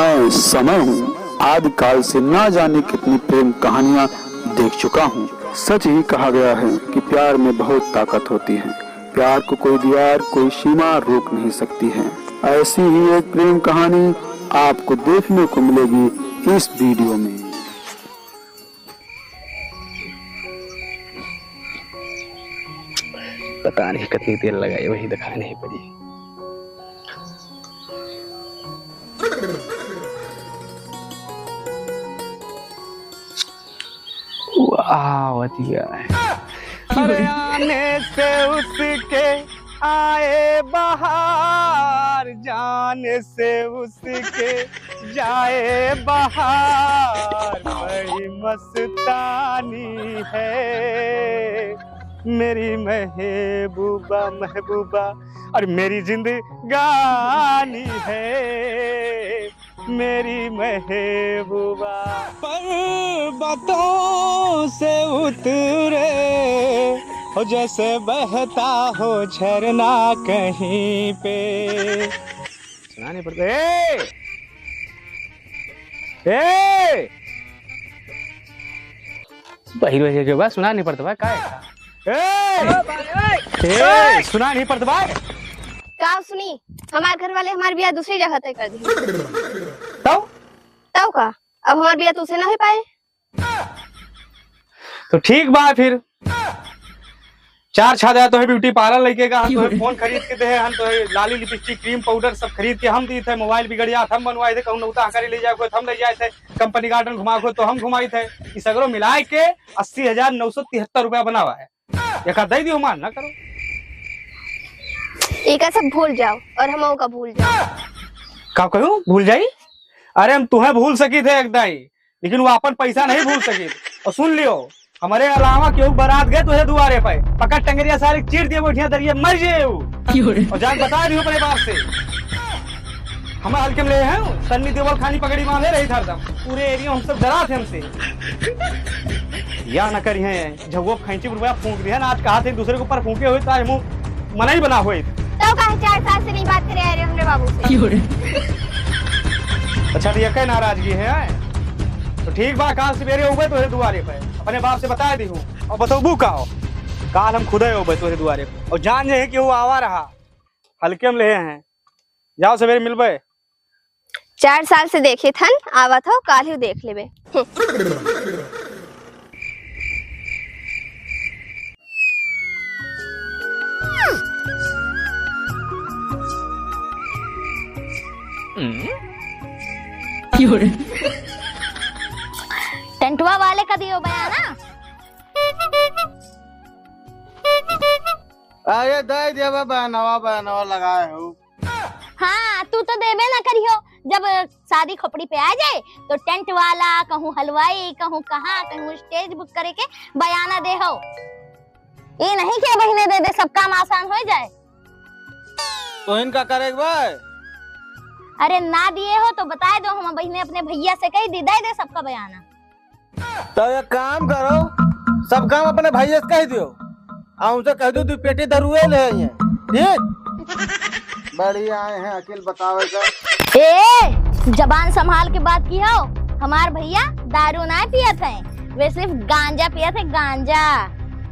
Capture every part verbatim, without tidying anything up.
मैं समय हूँ, आदिकाल से ना जाने कितनी प्रेम कहानियाँ देख चुका हूँ। सच ही कहा गया है कि प्यार में बहुत ताकत होती है। प्यार को कोई दीवार, कोई सीमा रोक नहीं सकती है। ऐसी ही एक प्रेम कहानी आपको देखने को मिलेगी इस वीडियो में। पता नहीं कितनी देर लगाई, वही दिखाई नहीं पड़ी। वाह, आवत ही है। अरे आने से उसके आए बहार, जाने से उसके जाए बहार, बड़ी मस्तानी है मेरी महबूबा, महबूबा, और मेरी जिंदगानी है मेरी महबूबा। पर्वतों से उतरे हो जैसे बहता हो झरना कहीं पे। सुना नहीं पड़ता। ए! ए! बहिरो है के बा, सुना नहीं पड़ता बा, का है? ए! ए! सुना नहीं पड़ता बा। का सुनी? हमार घर वाले हमार बियाह दूसरी जगह तय कर दी। तब? तब का? अब हमार बियाह तुझसे ना हो पाए। तो ठीक बा फिर। चार छा दया तोहे ब्यूटी पार्लर लेके का, हम तोहे फोन खरीद के दे, हम तोहे लाली, लिपस्टिक, क्रीम पाउडर सब खरीद के हम दीत है, मोबाइल भी गड़िया हम बनवाए थे, कहूँ नौता हकारी ले जाए को हम ले जाए थे, कंपनी गार्डन घुमा को तो हम घुमाई थे। ई सगरो मिलाए के अस्सी हजार नौ सौ तिहत्तर रुपया बनावा है। एका दे दियो, मान ना करो। एका सब भूल जाओ और हम ओका भूल जाओ। का कहूँ भूल जाई? अरे हम तुहे भूल सकी थे एक दाई, लेकिन वो अपन पैसा नहीं भूल सकी। और सुन लियो, हमारे अलावा केहू बारात गए तुहे दुआरे पे, पकड़ टंगरिया सारे चीर दिए, बैठिया दरिया मर जाए वो। क्यों रे? और जान बता दियो अपने बाप से, हम हल्के में ले हैं, सन्नी देओल खानी पगड़ी बांधे रही था हरदम, पूरे एरिया हम सब डरा थे हमसे। या न करी हैं, झगुआ खैंची बुढ़वा फूंक दिया ना, आज कहा थे दूसरे के ऊपर फूंके हुए तो आज मुंह मना ही बना हुए। तो काहे चार साल से नहीं बात करे आ रहे हमरे बाबू से? क्यों रे? अच्छा, तो ये कई नाराजगी है, हैं? तो ठीक बा, काल सवेरे होबे तोहरे दुआरे पे, अपने बाप से बता दी हूँ। और बतौबू का हो? काल हम खुदे होबे तोहरे दुआरे पे। और जान जे है कि वो आवा रहा, हल्के में ले हैं। जाओ सवेरे मिलबे। चार साल से देखे थन, आवत हो, काल ही देख लेबे। हम्म। क्यों रे? टेंटवा वाले का दियो बयाना। अरे दे देबा बयानवा, बयानवा लगाए हो। हाँ, तू तो देबे ना करियो। जब शादी खोपड़ी पे आ जाए, तो टेंट वाला, कहूँ हलवाई, कहूँ कहाँ, कहूँ स्टेज बुक करे के बयाना दे हो। ये नहीं कि बहिने दे दे, सब काम आसान हो जाए। तो इनका करे के बा? अरे ना दिए हो तो बताए दो, हम बहिने अपने भैया से कही दी, दे दे सबका बयाना। तो एक काम करो, सब काम अपने भैया से कह दियो, आ उनसे कह दो, दो पेटी दरुए ले आइए, ठीक? बड़ी आए हैं अकिल बतावे का। ए, जबान संभाल के बात की हो, हमार भैया दारू ना पियत है, वे सिर्फ गांजा पियत है, गांजा।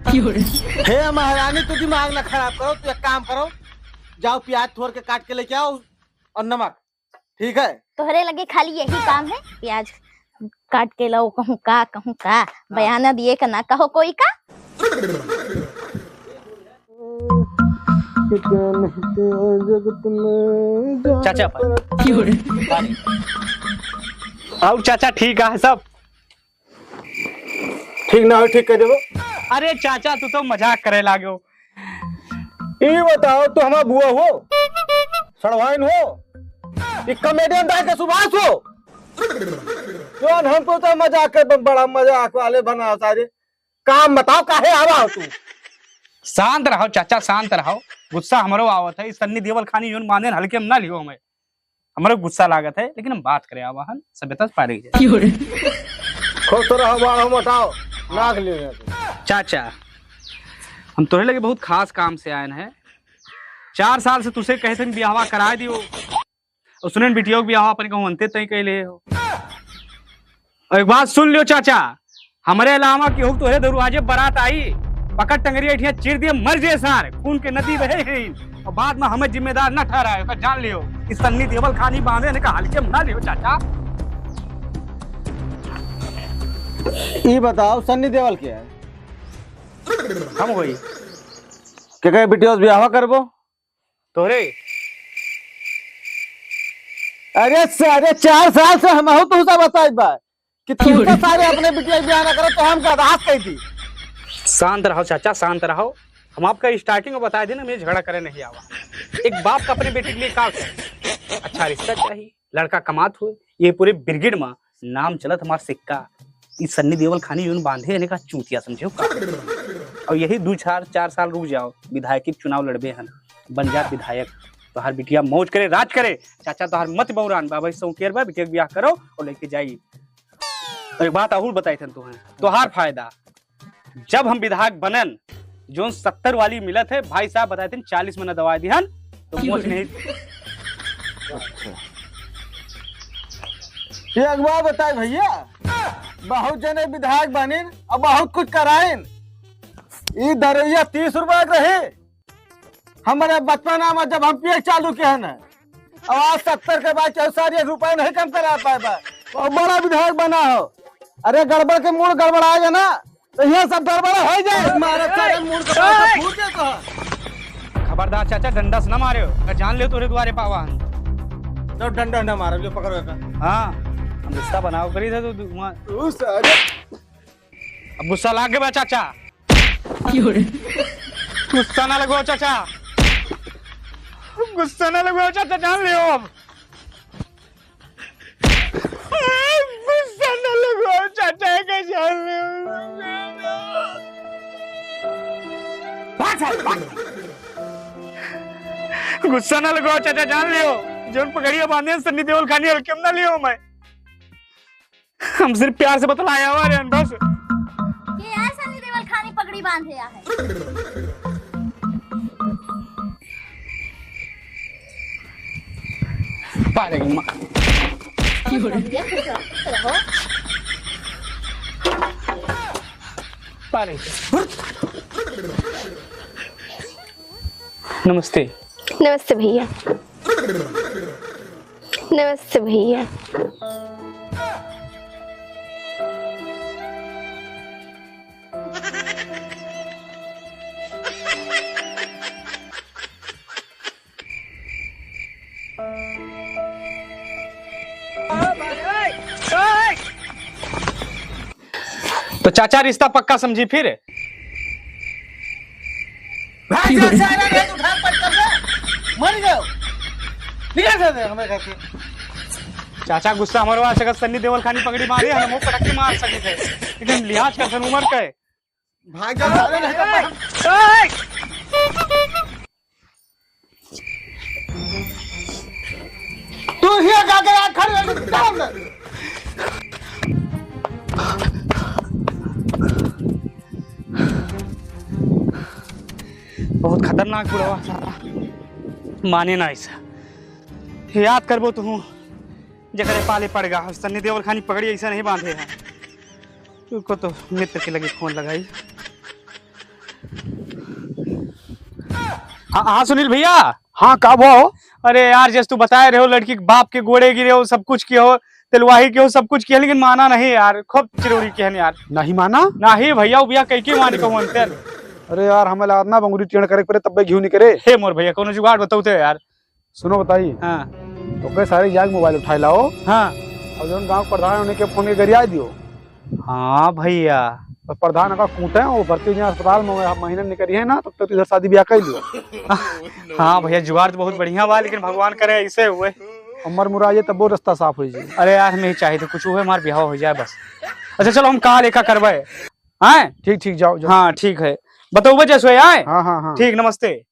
हे महारानी, तू दिमाग ना खराब करो, तू एक काम करो, जाओ प्याज थोर के काट के लेके आओ और नमक। ठीक है। तोहरे लगे खाली यही काम है, प्याज काट के लाओ, कहूँ का, कहूँ का, बयाना दिए का ना कहो कोई का। चाचा पर। और चाचा ठीक है सब? ठीक ना हो, ठीक कर देबो। अरे चाचा, तू तो मजाक करे लागे हो। ई बताओ, तू हमार बुआ हो, सड़वाइन हो, ई कॉमेडियन दाई के सुभाष हो? जौन हमको तो मजाक कर, बड़ा मजाक वाले बनाओ सारे। काम बताओ, काहे आवा हो तू? शांत रहो चाचा, शांत रहो। गुस्सा हमरो आवत है। ई सन्नी देओल खानी जौन माने न, हल्के में ना लियो हमें। हमरो गुस्सा लागत है, लेकिन हम बात करे आवा हन, सभ्यता से पार ही जाए। खुश रहो, बाढ़ो मटाओ, नाक ले। चाचा, हम तोहरे लगे बहुत खास काम से आए हैं। चार साल से तुसे कहे थे बियाहवा कराए दियो, और सुनेन बिटिया के बियाह अपन कहूँ अंते तय कैले हो। और एक बात सुन लियो चाचा, हमरे अलावा केहू तोहरे दरवाजे बारात आई, पकड़ टंगरी ऐठिया चीर दिए, मर जे सार, खून के नदी बहे हैं। और बाद में हमें जिम्मेदार न ठहराए, ओकर जान लियो। इस सन्नी देवल खानी बांधे ने का हल्के में ना लियो चाचा। ई बताओ सन्नी देवल के है? हम होई। के कहे बिटिया से बियाह करबो? तोहरे? अरे सारे चार साल से हमहू तुमसे बताई बा कि तुम तो सारे अपने बिटिया के बियाह ना करो तो हम का रात कह दी। शांत रहो चाचा, शांत रहो। हम आपका starting में बताए देन, हमें झगड़ा करे नहीं आवा। एक बाप का अपने बेटी के लिए का करे? अच्छा रिश्ता चाहिए, लड़का कमात हुए, ये पूरे ब्रिगेड में नाम चलत हमार सिक्का। ई सन्नी देवल खानी यून बांधे हने का चूतिया समझे हो का? और यही दो चार, चार साल रुक जाओ, विधायकी के चुनाव लड़बे हन, बन जात विधायक, तोहार बिटिया मौज करे, राज करे। चाचा तोहार मत बौरान, बाबा सौकेर बा, बिटिया के बियाह करो और लेके जाई। और एक बात और बताई थन तुहें, तोहार फायदा, जब हम विधायक बनन, जोन सत्तर वाली मिलत है, भाई साहब बताए थे चालीस में न दवाई दिहन, तो मोच नहीं। अच्छा। ये अगुआ बताए भैया, बहुत जने विधायक बनिन और बहुत कुछ कराइन। ई दरइया तीस रुपया के रही, हमारे बचपना में जब हम पिए चालू किए हैं ना, अब आज सत्तर के बाद केहू सारी एक रुपया नहीं कम करा पाए बा। बहुत बड़ा विधायक बना हो। अरे गड़बड़ के मूड गड़बड़ाए ना, तो ये सब गड़बड़ हो जाए। मारे सारे मूड का पैसा फूट जाए तो। खबरदार चाचा, डंडा से ना मारे हो, अगर जान ले तोरे दुआरे पावा हम। तो डंडा ना मारो, जो पकड़ो का। हाँ, हम रिश्ता बनाओ करी था तो तू वहाँ तू सारे अब गुस्सा लाग गया चाचा। गुस्सा ना लगो चाचा, गुस्सा ना लगो चाचा, जान लियो अब। गुस्सा ना लगो चाचा, के जान लियो। भाग साले, भाग। गुस्सा ना लगो चाचा, जान लियो, जोन पगड़िया बांधे सन्नी देवल खानी हल्के में ना लियो मैं। हम सिर्फ प्यार से बतलाया हुआ रहन बस। के यार सन्नी देवल खानी पगड़ी बांधे आ है। पारे की माँ। भैया, खुश रहो, खुश रहो। पारे। नमस्ते। नमस्ते भैया। नमस्ते भैया। तो चाचा रिश्ता पक्का समझी फिर? भाग जा, साला, नहीं तो उठा पटक के मर गयो। निकल जा दे हमें घर से। चाचा गुस्सा हमारो आ सकत, सन्नी देवल खानी पगड़ी मारे, हम वो पटक के मार सके थे, लेकिन लिहाज का सन उम्र का है। भाग जा, साले, नहीं तो ओए! तू हिया का के आखिर में काम कर। बहुत खतरनाक बुढ़वा साला, माने ना ऐसा। याद करबो तू, जकरे पाले पड़ गा, सन्नी देवल खानी पगड़ी ऐसा नहीं बांधे है। रुको तो मित्र के लगे फोन लगाई। हाँ, हाँ सुनील भैया। हाँ, का भो? अरे यार, जैसे तू बताए रहे हो, लड़की के बाप के गोड़े गिरे हो, सब कुछ किए हो, तेलवाही किए हो, सब कुछ किए, लेकिन माना नहीं यार, खूब चिरौरी किए हैं यार। नहीं माना? नहीं भैया, उबिया कई के मानी कहूँ अंतर। अरे यार, हमें लागत ना बंगुरी टेढ़ करे के पड़े, तब्बे घिउ निकरे। हे मोर भैया, कोनो जुगाड़ बताओ तो यार। सुनो बताई। हाँ। तो कहे सारे जाग मोबाइल उठाए लाओ। हाँ। और जौन गांव के प्रधान है, उन्हें के फोन के गरिया दियो। हाँ भैया। तो प्रधान का कूटे हैं, वो भर्ती हो जाए अस्पताल में, महीने निकली है ना, तब तक तो इधर शादी ब्याह कर लियो। हाँ भैया, जुगाड़ तो बहुत बढ़िया बा, लेकिन भगवान करे ऐसे हुए। अमर मुराजे तब वो रास्ता साफ हो जाए। अरे यार, हमें ही चाहिए तो कुछ हुए, हमारा ब्याह हो जाए बस। अच्छा चलो, हम कहा लेखा करवाए। हैं? ठीक, ठीक, जाओ, जाओ। हाँ, ठीक है। बताओ वजह से आए? हाँ, हाँ, हाँ। ठीक, नमस्ते।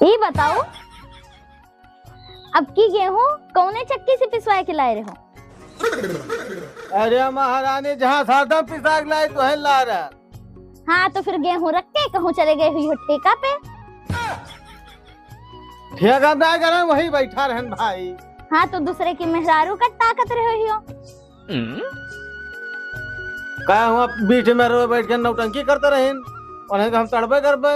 ई बताओ, अब की गेहूं कौने चक्की से पिसवाए के लाए रहो? अरे महारानी, जहाँ से हरदम पिसाक लाई, तो है ला रहा। हाँ, तो फिर गेहूं रख के कहूँ चले गए हुई हो ठेका पे? ठेका ना करें, वही बैठा रहन भाई। हाँ, तो दूसरे की मेहरारू का ताकत रहे हुई हो। का हुआ, बीच में रोए बैठ के नौटंकी करते रहेन, उन्हें तो हम तड़पे करबे।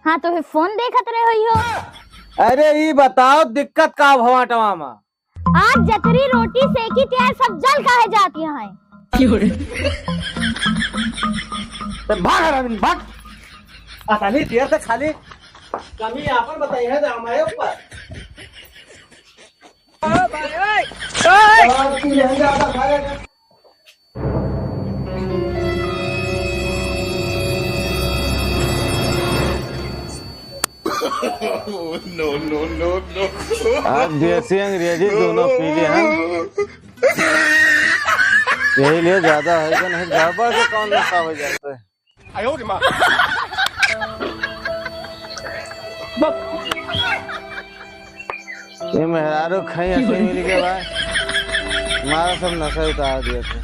हाँ, तो फिर फोन देखत रहे हुई हो। अरे, ई बताओ, दिक्कत का भवाटवा में? आज जतरी रोटी सेकी तैयार, सब जल काहे जाती हैं? तो भाग हरामी, भाग। अतनी देर से खाली कमी आपन बताई है तो हमारे ऊपर। No, no, no, no। आज देसी अंग्रेजी दोनों पी लिए हैं। यही लिए ज्यादा है कि नहीं, गड़बड़ से कौन नशा हो जाता है। ये मेहरारू खाई ऐसे मिल के बा, हमारा सब नशा उतार दिया था।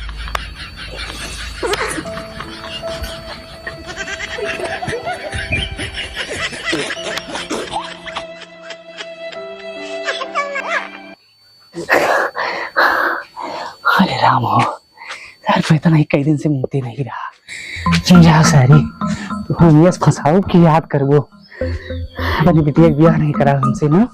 अरे राम हो, यार, मैं तो नहीं, कई दिन से मुँहते नहीं रहा। जा सारी, तू हम यस फंसाओ कि याद करबो। अपनी बिटिया के ब्याह नहीं करा हमसे ना।